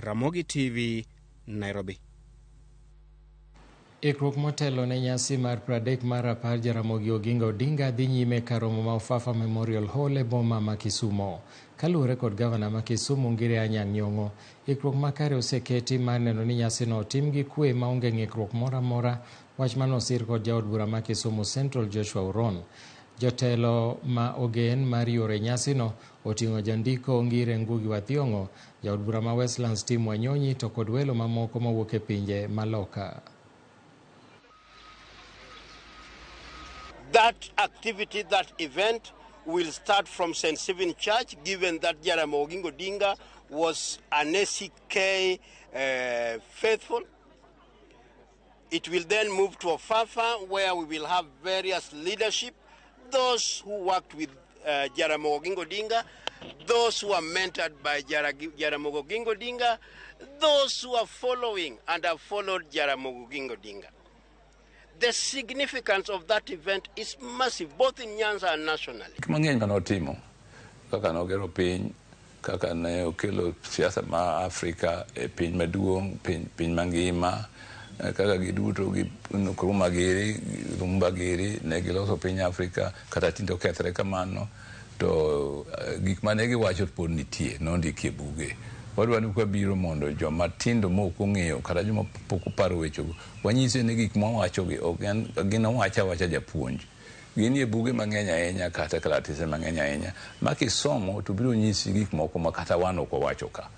Ramogi TV, Nairobi. Ikruok motelo ne nyasi mar 30 mar rapar Jaramogi Oginga Odinga dhi nyime kar romo ma Ofafa Memorial Hall e boma ma Kisumo. Kaluwore kod gavana ma Kisumu Ngire Anyang' Nyong'o, ikruok makare oseketi mar neno ni nyasino otim gi kwe maonge ng'ikruok moro amora, wach mane osir kod jaod bura ma Kisumu Central Joshua Oron. Jotelo ma ogen mar yore nyasino oting'o jandiko Ngire Ngugi wa Thiong'o, jaod bura ma Westlands Tim Wanyonyi to kod welo mamoko mawuok e pinje ma loka. That activity, that event will start from St. Stephen Church, given that Jaramogi Oginga Odinga was an ACK faithful. It will then move to Ofafa, where we will have various leadership, those who worked with Jaramogi Oginga Odinga, those who are mentored by Jaramogi Oginga Odinga, those who are following and have followed Jaramogi Oginga Odinga. The significance of that event is massive, both in Nyanza and nationally. Gik mang'eny mane otimo kaka nogero piny kaka ne okelo siasa ma Afrika e piny maduong' piny, piny mangima kaka giduto gi Nkrumah giri Lumumba giri ne giloso piny Afrika kata tinde okethre kamano to gik mane giwacho pod nitie nondiki e buge wadwa ni kwabiro mondo joma tindo mok ong'eyo kata joma pok oparo wechego wanyise ni gik mwawachogi ok gin owacha awacha japuonj ginie buge mang'eny ahinya kata kalatese mang'eny ahinya ma kisomo to biro nyisi gik moko ma kata wan ok wawacho ka.